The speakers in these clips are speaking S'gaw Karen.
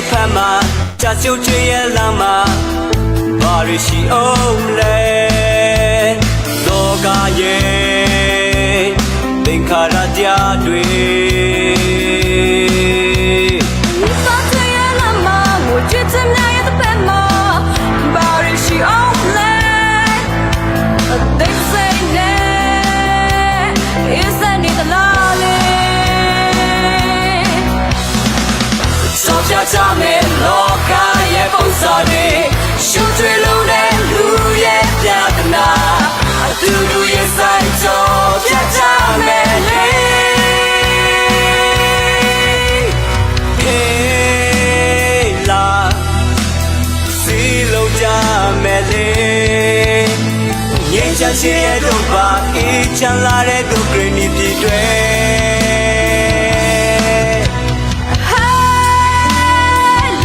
ဖဲမး ကၢ်စိက့ယဲလၢမး ဘၣ်ရံၤဆံးအိၣ်လဲၣ် ဒီးကါယဲ သင်္ခါရတရားတွေ သးက့ယဲလၢမး ငိုကြွေးတမျၢ်ယဲတဖဲမး ဘၣ်ရံၤဆံးအိၣ်လဲၣ် သ့စ့န့ၣ် အ့စဲန့ၣ်တလါလံ ရှော့ဖျားချမယ် လောကရဲ့ပုံစံတွေ ရှုပ်ထွေးလို့တဲ့လူရဲ့ပြဿနာ အတူတူရင်ဆိုင် ရှော့ဖျားချမယ်လေ ဟေးလာ စည်းလုံးကြမယ်လေ ငြိမ်းချမ်းခြင်းရဲ့ဒုက္ခ အေးချမ်းလာတဲ့ဒုက္ခတွေ ဟဲ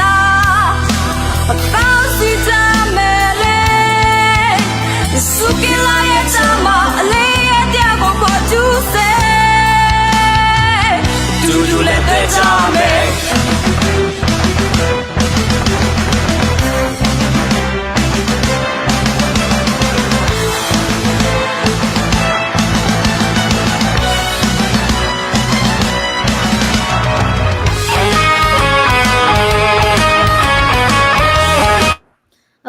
လာ ပေါင်းစည်းကြမယ်လေ စူးက့လာရဲ့တမအလေးရဲ့တရားကိုခေါ်ကျူးစေ တူတူလက်တွဲကြမယ်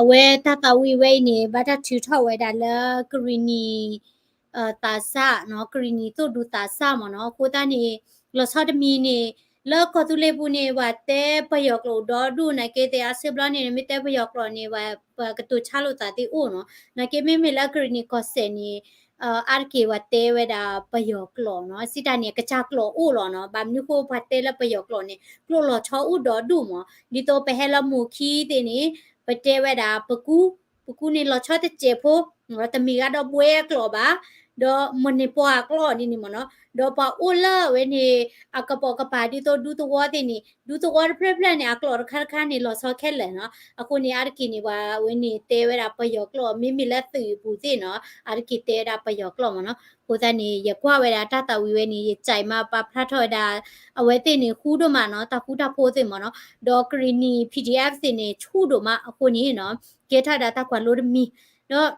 အဝဲတၢ်သးဝံၣ်ဝဲအံၤန့ၣ် ဘၣ်တၢ်ထုးထီၣ်ဝဲဒၣ်လၢကရံၣ်နံၣ် သးစၢ်နီၤ ကရံၣ်နံၣ်သိၣ်ဒူသးစၢ်မ့ၢ်နီၤ အဃိသတးန့ၣ် လီၤဆီတမံၤန့ၣ် လၢကီၢ်သူလ့ၤပူၤန့ၣ် ပှၤတဲပယီၤကျိာ်ဒီဒူၣ် နာ်က့သ့ၣ်အါစုဘျီန့ၣ် မ့ၢ်တဲပယီၤကျိာ်န့ၣ် ပှၤကတိၤဆါလိာ်သးသ့ၣ်အိၣ်နီၤ နာ်က့မ့မ့ၢ်လၢကရံၣ်နံၣ်ကီၢ်စဲၣ်န့ၣ် အါတက့ၢ်ပှၤတဲဝဲဒၣ်ပယီၤကျိာ်နီၤ စံးတၢ်န့ၣ် အကစၢ်ကျိာ်အိၣ်လီၤနီၤ ဘၣ်မနုၤဃိပှၤတဲလၢပယီၤကျိာ်န့ၣ် ကျိာ်လီၤဆီအိၣ်ဒီဒူၣ်မ့ၢ် ဒ်သိးပဟဲလၢမိၢ်ခံသ့ၣ်န့ၣ် ပတဲဝဲဒၣ်ပကူ ပကူန့ၣ်လီၤဆီတစဲးဖိ တမ့ၢ်ဂၤဒီးဘှဲကျိာ်ဘၣ် ဒီးမ့ၢ်န့ၢ်ပှၤကျိာ်ဒ်န့ၣ်မ့ၢ်နီၤ ဒီးပှၤအိၣ်လၢအဝဲန့ၣ် အကပိာ်ကပၤဒ်သိးဒူသဝီသ့ၣ်န့ၣ် ဒူသဝီတဖျၢၣ်ဖျၢၣ်န့ၣ် အကျိာ်တခါတခါန့ၣ် လီၤဆီခဲလၢာ်နီၤ အဃိန့ၣ် အါတက့ၢ်န့ၣ် ပှၤအဝဲန့ၣ်တဲဝဲဒၣ်ပယီၤကျိာ် မ့မ့ၢ်လၢသုးပူၤသ့ၣ်နီၤ အါတက့ၢ်တဲဝဲဒၣ်ပယီၤကျိာ်မ့ၢ်နီၤ အဃိသတးန့ၣ် ယကွၢ်ဝဲဒၣ်တၢ်သးဝံၣ်ဝဲန့ၣ် ယကးမးပာ်ဖျါထီၣ်ဝဲဒၣ် အဝဲသ့ၣ်န့ၣ် ဃူဒိၣ်မးနီၤ တၢ်ဃူတၢ်ဖိးသ့ၣ်မ့ၢ်နီၤ ဒီးကရံၣ်နံၣ် P D F သ့ၣ်န့ၣ် ဆူၣ်ဒိၣ်မးအဃိန့ၣ်နီၤ ကဲထီၣ်ဒၣ်တၢ်ကွၢ်လိတမံၤ ဒီး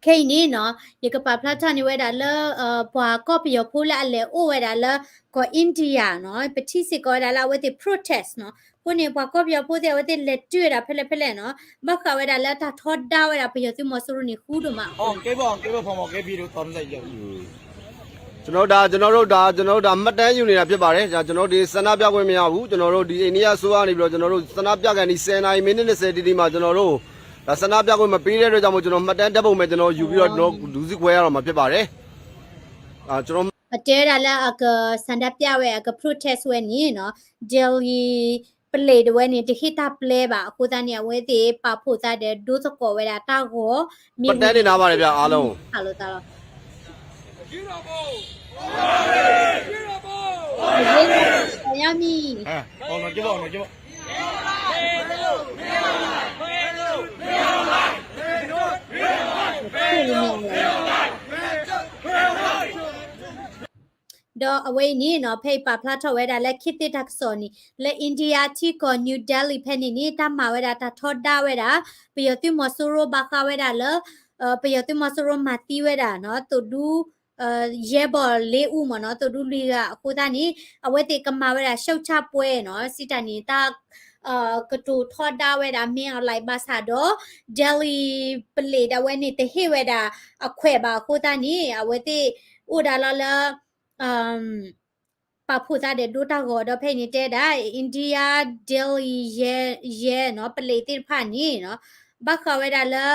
ခဲအံၤန့ၣ်နီၤ ယကပာ်ဖျါထီၣ်န့ၢ်ဝဲဒၣ်လၢ ပှၤကီၢ်ပယီၤဖိလၢအလဲၤအိၣ်ဝဲဒၣ်လၢ ကီၢ် India နီၤ ပထံၣ်စ့ၢ်ကီးဝဲဒၣ်လၢအဝဲသ့ၣ် protest နီၤ အဃိန့ၣ် ပှၤကီၢ်ပယီၤဖိသ့ၣ် အဝဲသ့ၣ်လဲၤတုၤဝဲဒၣ်ဖဲလဲၣ်ဖဲလဲၣ်နီၤ ဘၣ်ဃးဝဲဒၣ်လၢတၢ်ထီဒါဝဲဒၣ်ပယီၤသုးမီၤစိရိၤန့ၣ် ဃူဒိၣ်မး ကျွန်တော်ဒါ ကျွန်တော်တို့ဒါ ကျွန်တော်တို့ဒါ မှတ်တမ်းယူနေတာဖြစ်ပါတယ်။ ဒါ ကျွန်တော်တို့ဒီဆန္ဒပြခွင့်မရဘူး။ ကျွန်တော်တို့ဒီအိန္ဒိယအစိုးရကနေပြီးတော့ ကျွန်တော်တို့ဆန္ဒပြခံဒီဆယ်နာရီမိနစ်နှစ်ဆယ်တီတီမှာ ကျွန်တော်တို့ဒါဆန္ဒပြခွင့်မပေးတဲ့အတွက်ကြောင့်မို့ ကျွန်တော်မှတ်တမ်းဓာတ်ပုံပဲကျွန်တော်ယူပြီးတော့ ကျွန်တော်လူစုခွဲရတော့မှာဖြစ်ပါတယ်။ အာ ကျွန်တော် အတဲဝဲဒၣ်လၢအကဆန္ဒပြဝဲ အက protest ဝဲန့ၣ်နီၤ Delhi ပလံးတဝဲန့ၣ် တဟ့ၣ်တၢ်ပျဲဘၣ် အဃိသတးန့ၣ် အဝဲသ့ၣ်ပာ်ဖှိၣ်သးဒီးဒိသကိးဝဲဒၣ်တၢ်ဂီၤ မှတ်တမ်းတင်ထားပါတယ်ဗျာ အားလုံး။ မ့ၢ်ဝံၤန့ၣ် ဟးလိာ်သးလီၤ ဒီးအဝဲအံၤန့ၣ်နီၤ ဖဲအံၤပာ်ဖျါထီၣ်ဝဲဒၣ်လၢ ခေတ်သစ် တၢ်ကစီၣ်န့ၣ် လၢ India ထံကီၢ် New Delhi ဖဲန့ၣ်န့ၣ် တၢ်မၤဝဲဒၣ်တၢ်ထီဒါဝဲဒၣ် ပယီၤသုးမီၤစိရိၤ ဘၣ်ဃးဝဲဒၣ်လၢ ပယီၤသုးမီၤစိရိၤမၤသံဝဲဒၣ်နီၤ သိၣ်ဒူ ရဲဘော်လေးဦးမ့ၢ်နီၤ သိၣ်ဒူလွံၢ်ဂၤအဃိသတးန့ၣ် အဝဲသ့ၣ်ကမၤဝဲဒၣ် ရှုတ်ချပွဲ နီၤ စံးတၢ်န့ၣ် တၢ် ကတိၤထီဒါဝဲဒၣ် မင်းအောင်လှိုင် ဘၣ်ဆၣ်ဒီး Delhi ပလံးဒၣ်ဝဲန့ၣ် တဟ့ၣ်ဝဲဒၣ်အခွဲးဘၣ်အဃိသတးန့ၣ် အဝဲသ့ၣ်အိၣ်ဒၣ်လီၤလၢ ပာ်ဖှိၣ်သးဒီးဒိတၢ်ဂီၤဒီးဖဲအံၤန့ၣ်တဲဒၣ် India Delhi ရဲ ရဲ နီၤ ပလံးသ့ၣ်တဖၣ်န့ၣ်နီၤ ဘၣ်ဃးဝဲဒၣ်လၢ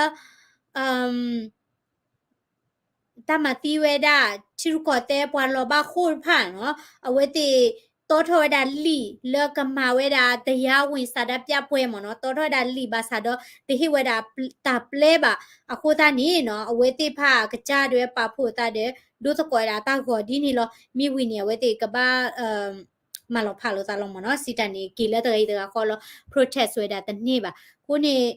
တၢ်မၤသံဝဲဒၣ် ထံရူၢ်ကီၢ်သဲးပှၤလီၤဘၣ်ဃိၣ်တဖၣ်နီၤ အဝဲသ့ၣ်တီထီၣ်ဝဲဒၣ်လံာ်လၢကမၤဝဲဒၣ် တရားဝင် ဆန္ဒပြပွဲ မ့ၢ်နီၤ တီထီၣ်ဝဲဒၣ်လံာ်ဘၣ်ဆၣ်ဒီး တဟ့ၣ်ဝဲဒၣ်တၢ်ပျဲဘၣ် အဃိသတးန့ၣ်နီၤ အဝဲသ့ၣ်တဖၣ်ကစၢ်ဒၣ်ဝဲပာ်ဖှိၣ်သးဒီး ဒိသကိးဝဲဒၣ်တၢ်ဂီၤဒ်န့ၣ်လီၤ. မ့ၢ်ဝံၤန့ၣ် အဝဲသ့ၣ်ကဘၣ် မၤလီၤဖးလိာ်သးလီၤမ့ၢ်နီၤ စံးတၢ်န့ၣ် က့ၤလၢတဂၤအံၤတဂၤဃီလီၤ protest ဝဲဒၣ်တန့ၢ်ဘၣ် အဃိန့ၣ်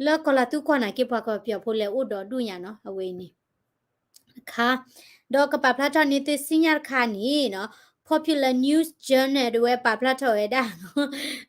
လၢကီၢ်လၢ်သူကီၢ်နာ်က့ ပှၤကီၢ်ပယီၤဖိလဲၤအိၣ်ဒီးဒူၣ်ညါနီၤ အဝဲအံၤန့ၣ် အခါ ဒီးကပာ်ဖျါထီၣ်န့ၢ်သုစံညါတခါန့ၣ်နီၤ Popular News Journal တဝဲပာ်ဖျါထီၣ်ဝဲဒၣ်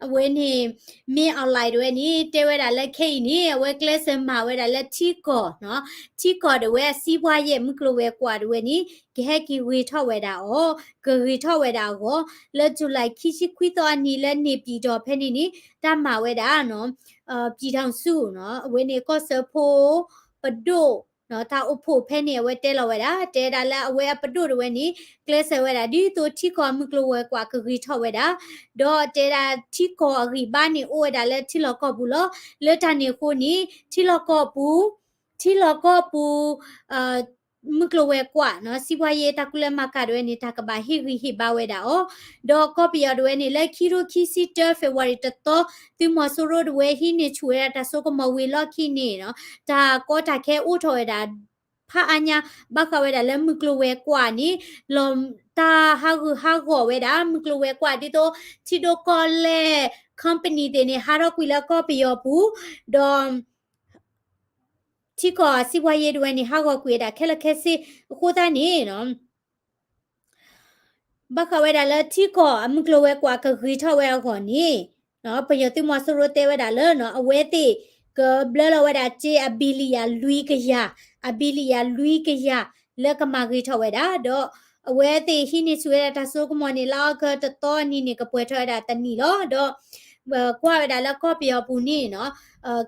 အဝဲန့ၣ် မ့ၢ် online တဝဲန့ၣ် တဲဝဲဒၣ်လၢခဲအံၤန့ၣ် အဝဲကျဲးစၢးမၤဝဲဒၣ်လၢထံကီၢ်နီၤ, ထံကီၢ်တဝဲအစံးပှၤယဲၢ် မုၢ်ကျိၤဝဲၤကွာ်တဝဲန့ၣ် ကဟဲက့ၤဂ့ၤထီၣ်ဝဲဒၣ်အီၤ, ကဂ့ၤထီၣ်ဝဲဒၣ်အဂီၢ် လၢ July ခံဆံခွံသီအနံၤလၢ နေပြည်တော် ဖဲန့ၣ်န့ၣ် တၢ်မၤဝဲဒၣ်နီၤ ပြည်ထောင်စုနီၤ အဝဲန့ၣ်ကီၢ်စၢဖှိၣ်ပဒိၣ် တၢ်အိၣ်ဖှိၣ်ဖဲန့ၣ် အဝဲတဲလီၤဝဲဒၣ် တဲဒၣ်လၢအဝဲအပဒိၣ်တဝဲန့ၣ် ကျဲးစၢးဝဲဒၣ်ဒ်သိးထံကီၢ်အမုၢ်ကျိၤဝဲၤကွာ်ကဂ့ၤထီၣ်ဝဲဒၣ်, ဒီးတဲဒၣ်ထံကီၢ်အဂံၢ်ဘါန့ၣ် အိၣ်ဝဲဒၣ်လၢထံလီၢ်ကီၢ်ပူၤလီၤ. လၢတၢ်န့ၣ်အဃိန့ၣ် ထံလီၢ်ကီၢ်ပူၤ ထံလီၢ်ကီၢ်ပူၤ မုၢ်ကျိၤဝဲၤကွာ်နီၤ စံးပှၤယဲၢ်တၢ်ကူၣ်လဲၤမၤကၤတဝဲန့ၣ် တၢ်ကဘၣ်ဟ့ၣ်ဂံၢ်ဟ့ၣ်ဘါဝဲဒၣ်အီၤ, ဒီးကီၢ်ပယီၤတဝဲန့ၣ် လၢခံထိခံဆံတၢ February တသီ သုးမီၤစိရိၤတဝဲဟံးန့ၢ်ဆူၣ်ဝဲဒၣ်တၢ်စိကမီၤဝံၤလီၢ်ခံန့ၣ်နီၤ တၢ်ကီတၢ်ခဲအိၣ်ထီၣ်ဝဲဒၣ် ဖးအါညါ ဘၣ်ဃးဝဲဒၣ်လၢမုၢ်ကျိၤဝဲၤကွာ်န့ၣ် လီၤတၢ်ဟးဂူာ်ဟးဂီၤဝဲဒၣ် မုၢ်ကျိၤဝဲၤကွာ်ဒ်သိး ထံဒိၣ်ကီၢ်လဲၢ် company သ့ၣ်န့ၣ် ဟးထီၣ်ကွံာ်လၢကီၢ်ပယီၤပူၤ ဒီး ထံကီၢ်အစံးပှၤယဲၢ်တဝဲန့ၣ် ဟးဂီၤကွံာ်ဝဲဒၣ်ခဲလၢာ်ခဲဆ့ အဃိသတးန့ၣ်နီၤ ဘၣ်ဃးဝဲဒၣ်လၢထံကီၢ်အမုၢ်ကျိၤဝဲၤကွာ်ကဂ့ၤထီၣ်ဝဲအဂီၢ်န့ၣ် ပယီၤသုးမီၤစိရိၤတဲဝဲဒၣ်လၢနီၤ အဝဲသ့ၣ်ကဘျၢလီၤဝဲဒၣ်စ့အဘံလံယၤလွံၢ်ကယၤ, အဘံလံယၤလွံၢ်ကယၤ လၢကမၤဂ့ၤထီၣ်ဝဲဒၣ် ဒီးအဝဲသ့ၣ်ဟံးန့ၢ်ဆူၣ်ဝဲဒၣ်တၢ်စိကမီၤန့ၣ် လါအီကူးတသီအနံၤန့ၣ် ကပှဲၤထီၣ်ဝဲဒၣ်တနံၣ်လီၤ. ဒီး ကွၢ်ဝဲဒၣ်လၢကီၢ်ပယီၤပူၤန့ၣ်နီၤ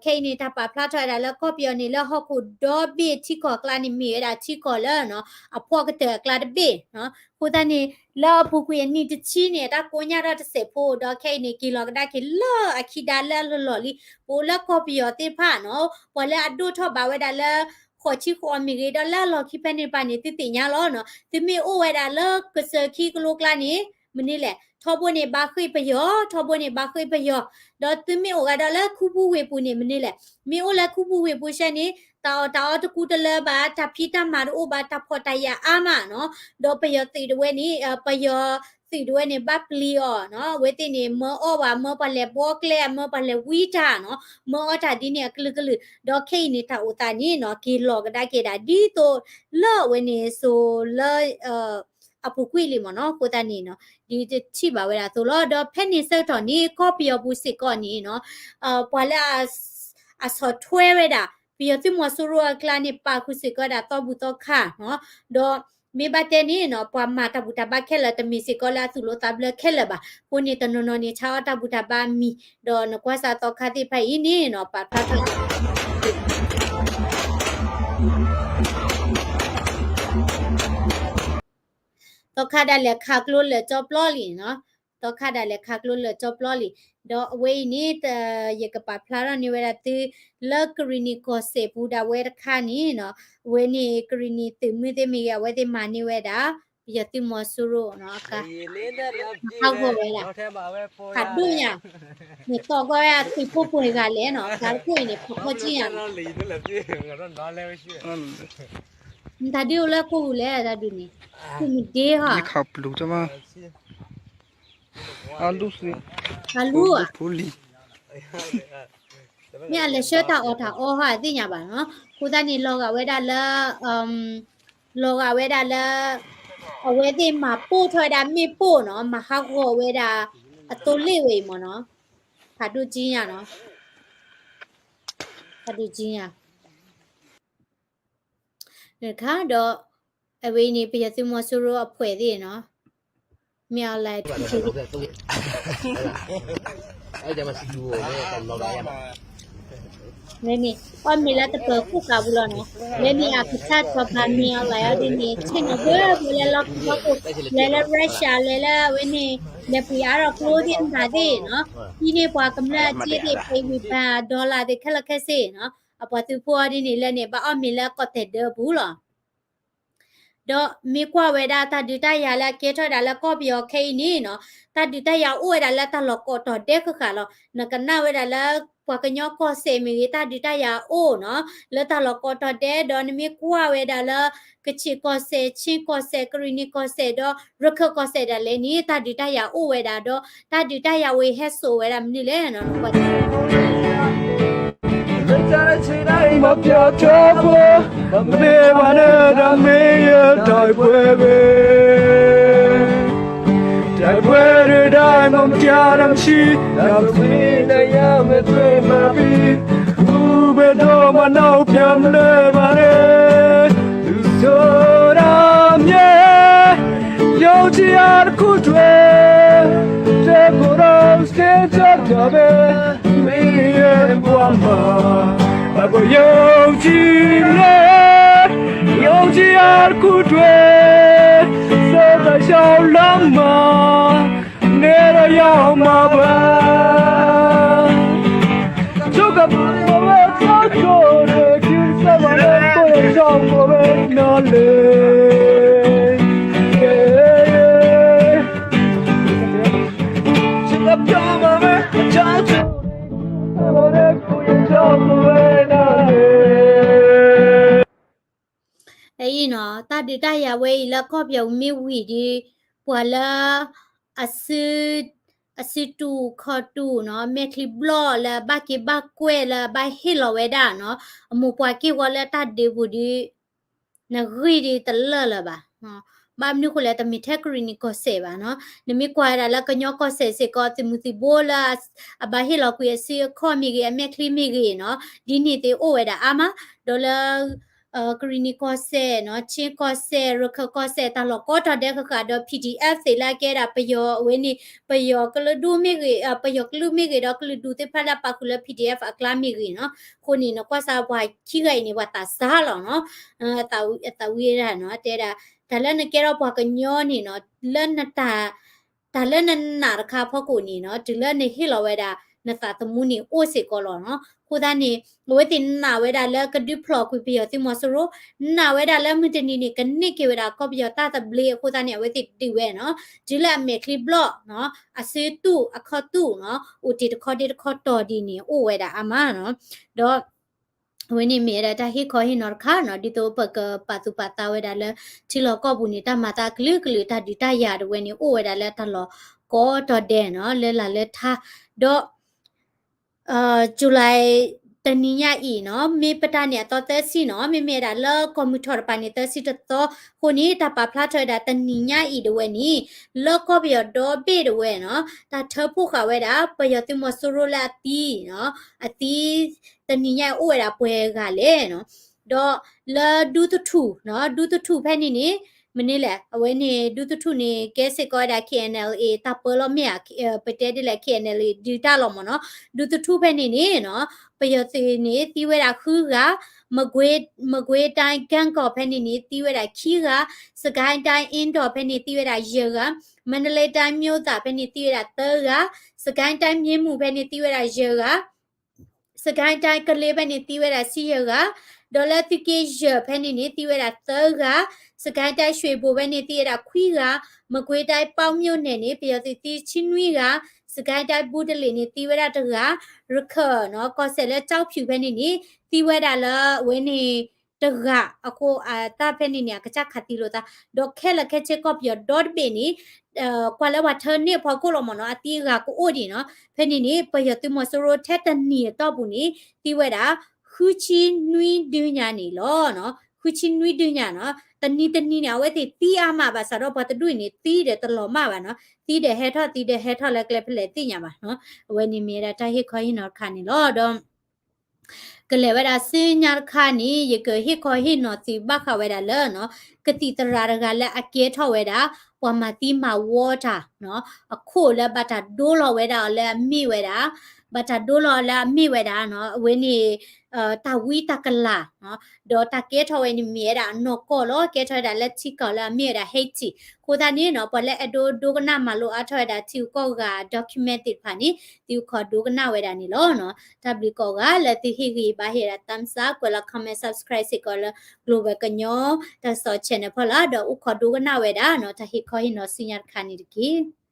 ခဲအံၤန့ၣ် တၢ်ပာ်ဖျါထီၣ်ဝဲဒၣ်လၢကီၢ်ပယီၤန့ၣ် လၢဟီၣ်ခိၣ်ဒီဘ့ၣ်ထံကီၢ်အကျါန့ၣ် မ့ၢ်ဝဲဒၣ်ထံကီၢ်လၢနီၤ အဖှီၣ်ကတၢၢ်အကျါတဘ့ၣ်နီၤ. အဃိသတးန့ၣ် လၢအပူၤကွံာ်အနံၣ်တဆံန့ၣ် အတၢ်ကိးညါထီၣ်တစဲးဖိ ဒီးခဲအံၤန့ၣ် က့ၤလီၤကဒါက့ၤလၢအခံဒါလၢအလီၢ်လံၤ ပအိၣ်လၢကီၢ်ပယီၤသ့ၣ်တဖၣ်နီၤ ပှၤလၢအဒိၣ်ထီၣ်ဘၣ်ဝဲဒၣ်လၢ ဃိးဆံဃိးမ့ၢ်ဂ့ၤ ဒီးလၢအလီၢ်ခံဖဲန့ၣ်တဖၣ်န့ၣ် သုသ့ၣ်ညါလီၤနီၤ. သုမ့ၢ်အိၣ်ဝဲဒၣ်လၢကစၢၢ်ခံကလိကျါန့ၣ် မနုၤလဲၣ် ထီဘိန့ၣ်ဘါဃ့ၢ်ပယီၤ, ထီဘိန့ၣ်ဘါဃ့ၢ်ပယီၤ, ဒီးသုမ့ၢ်အိၣ်ဂၤဒီးလၢခူပူၤဝ့ၢ်ပူၤန့ၣ် မနုၤလဲၣ် မ့ၢ်အိၣ်လၢခူပူၤဝ့ၢ်ပူၤဆဲန့ၣ် တၢ်အီၣ်တၢ်အီတကူတလၢဘၣ်, တၢ်ဖံးတၢ်မၤတအိၣ်ဘၣ်, တၢ်ဖှီၣ်တၢ်ယာ်အါမးနီၤ, ဒီးပယီၤသုးတဝဲန့ၣ် ပယီၤသုးတဝဲန့ၣ် ဘၣ်ပျံၤအီၤနီၤ, အဝဲသ့ၣ်န့ၣ် မၢအီၣ်ဘၣ်, မၢပှၤလဲၤဘှီကျဲ, မၢပှၤလဲၤဝံတၢ်နီၤ, မၢအီၣ်တၢ်ဒ်န့ၣ်အကလုာ်ကလုာ်, ဒီးခဲအံၤန့ၣ် တၢ်အိၣ်သးန့ၣ်နီၤ က့ၤလီၤကဒါက့ၤဒၣ် ဒ်သိးလၢအဝဲန့ၣ်စိၤလၢ အပူၤကွံာ်လံမ့ၢ်နီၤ, အဃိသတးန့ၣ်နီၤ ဒ်တထံၣ်ဘၣ်ဝဲဒၣ်အသိးလီၤ. ဒီးဖဲန့ၣ်ဆၢကတီၢ်န့ၣ် ကီၢ်ပယီၤပူၤစ့ၢ်ကီးန့ၣ်နီၤ ပှၤလၢ အဆီၣ်ထွဲဝဲဒၣ် ပယီၤသုးမီၤစိရိၤအကျါန့ၣ် ပာ်ဃုာ်စ့ၢ်ကီးဝဲဒၣ်သီဘူၣ်သီခါနီၤ, ဒီးမ့ၢ်ဘၣ်တဲန့ၣ်နီၤ ပှၤမၤတၢ်ဘူၣ်တၢ်ဘါခဲလၢာ် တမ့ၢ်စ့ၢ်ကီးလၢအသူၣ်လီၤသးဘျၢခဲလၢာ်ဘၣ်. အဃိန့ၣ် တနီၤနီၤန့ၣ် ဆါအီၣ်တၢ်ဘူၣ်တၢ်ဘါအမံၤ ဒီးနကွၢ်စၢ်သီခါသ့ၣ်တဖၣ်အံၤန့ၣ်နီၤ ပာ်ဖျါထီၣ် သီခါဒၣ်လဲာ်ခးကျိလၢာ်ကၠီပျီလံနီၤ, သီခါဒၣ်လဲာ်ခးကျိလၢာ်ကၠီပျီလံ. ဒီးအဝဲအံၤန့ၣ် ယကပာ်ဖျါထီၣ်န့ၢ်ဝဲဒၣ်သု လၢကရံၣ်နံၣ်ကီၢ်စဲၣ်ပူၤဒၣ်ဝဲတခါန့ၣ်နီၤ, အဝဲန့ၣ် ကရံၣ်နံၣ်သုးမုၢ်သ့ၣ်မ့ၢ်ဂ့ၤ အဝဲသ့ၣ်မၤန့ၢ်ဝဲဒၣ် ပယီၤသုးမီၤစိရိၤနီၤ ကါ ဟးဂီၤဝဲဒၣ် ဖးဒိၣ်ညါ မ့ၢ်သီၣ်ကွၢ်ဝဲအသုးဖိပှဲၤဂၤလဲၣ်နီၤ, ကါတခိၣ်အံၤန့ၣ် ဖီၣ်ဖီၣ်ကံယါနီၤ, နတၢ်ဒုးအိၣ်လၢကိၢ်ပူၤလဲၣ် တၢ်ဒုးန့ၣ်, ကိၢ်မုၢ်ဒ့ဟီ, အလူၢ်ဧါ, မ့ၢ်အလဲၤဆှၢတၢ်အီၣ်တၢ်အီဟီ အသ့ၣ်ညါဘၣ်နီၤ, အဃိသတးန့ၣ် လီၤဂာ်ဝဲဒၣ်လၢ လီၤဂာ်ဝဲဒၣ်လၢ အဝဲသ့ၣ်မၤပိၢ်ထီၣ်ဝဲဒၣ်မ့ၣ်ပိၢ်နီၤ, မၤဟးဂီၤဝဲဒၣ် အသိလ့ၣ်ဝဲအံၤမ့ၢ်နီၤ, ဖးဒိၣ်ကံညါနီၤ, ဖးဒိၣ်ကံညါ တခါဒီး အဝဲအံၤန့ၣ် ပယီၤသုးမီၤစိရိၤအဖှဲးသ့ၣ်နီၤ, မ့ၢ်အီၤလဲၣ် လၢန့ၣ် အီၣ်မ့ၤလၢတပၢၤခိၣ်ကးပူၤလီၤနီၤ, လၢန့ၣ်အကစၢ်စီၤပၤမ့ၢ်အီၤလဲၣ်အီၤဒ်န့ၣ် ဆ့ၣ်နီၤဘၢဘၢလၢလီၢ်ခူလီၢ်ခိၣ် လဲၤလၢ Russia လဲၤလၢအဝဲန့ၣ် လဲၤပှ့ၤအါထီၣ်ကျိသ့ၣ်မတၤသ့ၣ်နီၤ, ဟံးန့ၢ်ပှၤကမျၢၢ်အစ့သ့ၣ် ပှ့ၤဝံၤပှၤ dollar သ့ၣ်ခဲလၢာ်ခဲဆ့နီၤ, အပှၤသုးဖိအီၤဒ်န့ၣ် လၢန့ၣ် ဘၣ်အီၣ်မ့ၤလၢကီၢ်သဲးဒၢပူၤလီၤ. ဒီးမ့ၢ်ကွၢ်ဝဲဒၣ်တၢ်ဒုးတၢ်ယၤလၢအကဲထီၣ်ဝဲဒၣ်လၢကီၢ်ပယီၤခဲအံၤန့ၣ်နီၤ, တၢ်ဒုးတၢ်ယၤအိၣ်ဝဲဒၣ်လၢတၢ်လီၢ်ကိးတီၤဒဲးဃၣ်ဃၣ်လီၤ. နကနၣ်ဝဲဒၣ်လၢ ပှၤကညီကီၢ်စဲၣ်မ့ၢ်ဂ့ၤ တၢ်ဒုးတၢ်ယၤအိၣ်နီၤ, လၢတၢ်လီၢ်ကိးတီၤဒဲး ဒီးနမ့ၢ်ကွၢ်ဝဲဒၣ်လၢ ကခ့ၣ်ကီၢ်စဲၣ်, ခ့ၣ်ကီၢ်စဲၣ်, ကရံၣ်နံၣ်ကီၢ်စဲၣ် ဒီးရခၢၣ်ကီၢ်စဲၣ်ဒၣ်လဲာ်န့ၣ် တၢ်ဒုးတၢ်ယၤအိၣ်ဝဲဒၣ်ဒီး တၢ်ဒုးတၢ်ယၤဝဲဟဲစိာ်ဝဲဒၣ်မနုၤလဲၣ်နီၤ မ့ၢ်ပှၤတၢ် မ့ၢ်ပှၤန့ၣ်တၢ်မ့ၢ်ယတၢ်ပှဲၤဘၣ် မတၤတမဆံး တၢ်မ့ၢ်တၢ်ယၤမ့ၢ်သွဲမၤပံၤ သူဘဲဒီးမၤနီၣ်ဖျါမလဲဘၣ်န့ၣ် သူဆိဒၣ်မ့ၢ် ယုံကြည်အားတခုတွေ့ တကိုယ်တော်စင်ကြတာပဲ မင်းရဲ့ဘဝမှာ ဘာကိုယုံကြည်လဲ ယုံကြည်အားတခုတွေ့ စကားရှောက်လမ်းမှာ နေတော့ရောက်မှာပါ သူကဘာလို့လဲ သူ့ကိုယ်နဲ့ ကြည့်စမ်းပါနဲ့ ကိုယ့်ရဲ့ကြောင့်ကိုပဲနားလည် သူကပြောမှာပဲ အကြောင်းသူ ကိုယ့်ရဲ့ကြောင့်ကိုပဲနားလည် အံၤနီၤ တၢ်ဒုးတၢ်ယၤဝဲအံၤလၢကီၢ်ပယီၤမ့ၢ်ဝံၤဒီး ပှၤလၢ အစု အစုတူၢ်ခီၣ်တူၢ်နီၤ မဲာ်ချံဘျီၣ်လၢအဘၣ်က့ၤဘၣ်ကွဲၢ်လၢအဘၣ်ဟ့ၣ်လီၤဝဲဒၣ်နီၤ အမိၢ်ပှၢ်က့ၢ်ဝီလၢတၢ်ဒုးပူၤဒီး နဂံၢ်ဒီးတလၢာ်လၢၤဘၣ် ဘၣ်မနုၤဃိလဲၣ် တမ့ၢ်ထဲကရံၣ်နံၣ်ကီၢ်စဲၣ်ဘၣ်နီၤ နမ့ၢ်ကွၢ်ဝဲဒၣ်လၢကညီကီၢ်စဲၣ်စ့ၢ်ကီး သုးမုၢ်သံၣ်ဘိလၢ အဘၣ်ဟ့ၣ်လီၤကွံာ်အစုအခီၣ်မ့ၢ်ဂ့ၤ အမဲာ်ချံမ့ၢ်ဂ့ၤနီၤ ဒ်န့ၣ်သ့ၣ်အိၣ်ဝဲဒၣ်အါမး ဒီးလၢ ကရံၣ်နံၣ်ကီၢ်စဲၣ်နီၤ ခၠ့ၣ်ကီၢ်စဲၣ် ရခၢၣ်ကီၢ်စဲၣ် တၢ်လီၢ်ကိးတီၤဒဲးဃၣ်ဃၣ်ဒီး ပီၣ်ထံၣ်အဲၣ်ဖ် သ့ၣ်လၢအကဲဒၣ်ပယီၤအဝဲန့ၣ် ပယီၤကလုာ်ဒူၣ်မ့ၢ်ဂ့ၤ ပယီၤကလုာ်မ့ၢ်ဂ့ၤဒီးကလုာ်ဒူၣ်သ့ၣ်တဖၣ်လၢအပာ်ဃုာ်လၢ ပီၣ်ထံၣ်အဲၣ်ဖ် အကျါမ့ၢ်ဂ့ၤနီၤ အဃိန့ၣ် နကွၢ်စၢ်ပှၤခံဂၤအံၤန့ၣ် ပှၤသးစၢ်လီၤနီၤ အသးဝံၣ်ဒၣ်နီၤ တဲဒၣ် တၢ်လၢနကဲထီၣ်ပှၤကညီန့ၣ်နီၤ လၢနတၢ် တၢ်လၢနနာ်တခါအဖီခိၣ်န့ၣ်နီၤ တုၤလၢနဟ့ၣ်လီၤဝဲဒၣ် နသးသမူန့ၣ်အိၣ်စ့ၢ်ကီးလီၤနီၤ အဃိသတးန့ၣ် အဝဲသ့ၣ်နာ်ဝဲဒၣ်လၢကဒုးဖျိးကွံာ်ပယီၤသုးမီၤစိရိၤ နာ်ဝဲဒၣ်လၢမုၢ်တနံၤန့ၣ် ကန့ၢ်က့ၤဝဲဒၣ်ကီၢ်ပယီၤတၢ်သဘျ့အဃိသတးန့ၣ် အဝဲသ့ၣ်ဒုးဝဲနီၤ တုၤလၢအမဲာ်ချံဘျီၣ်နီၤ အစုတူၢ်အခီၣ်တူၢ်နီၤ အိၣ်တ့ၢ်တခီဒ့တခီတီၤဒ်န့ၣ် အိၣ်ဝဲဒၣ်အါမးနီၤ ဒီး အဝဲန့ၣ်မ့ၢ်ဝဲဒၣ်တၢ်ဟ့ၣ်ခီဟ့ၣ်နီၤတခါနီၤ ဒ်သိးပကပာ်သူၣ်ပာ်သးဝဲဒၣ်လၢ ထံလီၢ်ကီၢ်ပူၤန့ၣ် တၢ်မၤသးကလုာ်ကလုာ် တၢ်ဒုးတၢ်ယၤတဝဲန့ၣ် အိၣ်ဝဲဒၣ်လၢတၢ်လီၢ်ကိးတီၤဒဲးနီၤ လၢလာ်လၢထါ ဒီး July တနံၤညါအံၤနီၤ မ့ၢ်ပတၢ်န့ၣ်အသီသၢဆံနီၤ မ့မ့ၢ်ဝဲဒၣ်လၢကီၢ်မုၢ်ထီၣ်တပၤန့ၣ် သၢဆံတသီ အဃိန့ၣ် တၢ်ပာ်ဖျါထီၣ်ဝဲဒၣ်တနံၤညါအံၤတဝဲန့ၣ် လၢကီၢ်ပယီၤဒီဘ့ၣ်တဝဲနီၤ တၢ်ထၢဖှိၣ်ဃာ်ဝဲဒၣ် ပယီၤသုးမီၤစိရိၤလၢအသံနီၤ အသံ တနံၤညါအံၤအိၣ်ဝဲဒၣ်ပှဲၤဂၤလဲၣ်နီၤ ဒီးလၢဒူသထူၣ်နီၤ ဒူသထူၣ်ဖဲန့ၣ်န့ၣ် မနုၤလဲၣ် အဝဲန့ၣ် ဒူသထူၣ်န့ၣ် ကဲစ့ၢ်ကီးဝဲဒၣ် K N L A တၢ်ပၢလီၤမ့ၢ်ဧါ ပတဲဒ်လဲၣ် K N L A ဒုးတၢ်လီၤမ့ၢ်နီၤ ဒူသထူၣ်ဖဲန့ၣ်န့ၣ်နီၤ ပယီၤသုးန့ၣ် သံဝဲဒၣ်ဃုဂၤ မကွ့ မကွ့တိုင်း ကန့်ဂေါ်ဖဲန့ၣ်န့ၣ် သံဝဲဒၣ်ခံဂၤ စစ်ကိုင်းတိုင်း အင်းတော်ဖဲန့ၣ် သံဝဲဒၣ်ယဲၢ်ဂၤ မန္တလေးတိုင်း မြို့သာဖဲန့ၣ် သံဝဲဒၣ်သၢဂၤ စစ်ကိုင်းတိုင်း မြင်းမူဖဲန့ၣ် သံဝဲဒၣ်ယဲၢ်ဂၤ စစ်ကိုင်းတိုင်း ကလေးဖဲန့ၣ် သံဝဲဒၣ်ဆံယဲၢ်ဂၤ, ဒီးလၢသုးက့ယဲၢ်ဖဲန့ၣ်န့ၣ် သံဝဲဒၣ်သၢဂၤ, စစ်ကိုင်းတိုင်း ရွှေဘိုဖဲန့ၣ် သံဝဲဒၣ်ခွံဂၤ, မကွေးတိုင်း ပေါက်မြို့နယ်န့ၣ် ပယီၤသုးသံဆံနွံဂၤ, စစ်ကိုင်းတိုင်း ဘုတလင်န့ၣ် သံဝဲဒၣ်တဂၤ, ရခၢၣ်နီၤ ကီၢ်စဲၣ်လၢကျောက်ဖြူဖဲန့ၣ်န့ၣ် သံဝဲဒၣ်လၢအဝဲန့ၣ် တဂၤအဃိ အတၢ်ဖဲန့ၣ်န့ၣ် အကစၢ်ခးသံလိာ်သး, ဒီးခဲလၢာ်ခဲဆ့ကီၢ်ပယီၤဒီတဘ့ၣ်န့ၣ် ကွၢ်လၢပှၤထၢန့ၢ်အဖီခိၣ်လီၤမ့ၢ်နီၤ အသံဂၤကအိၣ်ဒံးနီၤ, ဖဲန့ၣ်န့ၣ် ပယီၤသုးမီၤစိရိၤထဲတနံၤအတီၢ်ပူၤန့ၣ် သံဝဲဒၣ် ဃုဆံနွံဒုညါန့ၣ်လီၤ. ဃုဆံနွံဒုညါနီၤ, တနံၤတနံၤန့ၣ် အဝဲသ့ၣ်သံအါမးဘၣ်ဆၣ်ဒီး ပှၤတဒူၣ်အံၤန့ၣ် သံဒီးတလီၤမၢ်ဘၣ်နီၤ, သံဒီးဟဲထီၣ် သံဒီးဟဲထီၣ်လၢကျဲဖဲလဲၣ်သ့ၣ်ညါဘၣ်နီၤ, အဝဲန့ၣ်မ့ၢ်ဝဲဒၣ်တၢ်ဟ့ၣ်ခီဟ့ၣ်နီၤတခါန့ၣ်လီၤ. ဒီး ကလဲၤဝဲဒၣ်ဆူညါတခါန့ၣ် ယကဟ့ၣ်ခီဟ့ၣ်နီၤသုဘၣ်ဃးဝဲဒၣ်လၢ ကသံၣ်သရၣ်တဂၤလၢအကဲထီၣ်ဝဲဒၣ် ပှၤမၤသံမၤဝီတၢ် အခိၣ်လၢဘၣ်တၢ်ဒိလီၤဝဲဒၣ်အီၤလၢအမ့ၢ်ဝဲဒၣ် ဘၣ်တၢ်ဒိလီၤလၢအမ့ၢ်ဝဲဒၣ် အဝဲန့ၣ် တၢ်ဝံတၢ်ကလၤ ဒီးတၢ်ကဲထီၣ်ဝဲန့ၣ်မ့ၢ်ဝဲဒၣ်အနီၢ်ကီၢ်လီၤ. ကဲထီၣ်ဝဲဒၣ်လၢထံကီၢ်လၢအမ့ၢ်ဝဲဒၣ် Haiti အဃိသတးန့ၣ်နီၤ ပှၤလၢအဲၣ်ဒိးဒိကနၣ်မၤလိအါထီၣ်ဝဲဒၣ်ထံဂုၤကီၢ်ဂၤ document သ့ၣ်တဖၣ်န့ၣ် သုးခိးဒိကနၣ်ဝဲဒၣ်န့ၣ်လီၤ. တၢ်ဘျုးကိးဂၤလၢသုဟ့ၣ်ဂံၢ်ဘါဟ့ၣ်ဝဲဒၣ် thumbs up ကွဲးလီၤ comment subscribe စ့ၢ်ကီးလၢ Global ကညီ တၢ်ကစီၣ် channel ဖီလာ် ဒီးအိၣ်ခိးဒိကနၣ်ဝဲဒၣ်နီၤ တၢ်ဟ့ၣ်ခီဟ့ၣ်နီၤဆူညါတခါန့ၣ်တက့ၢ်.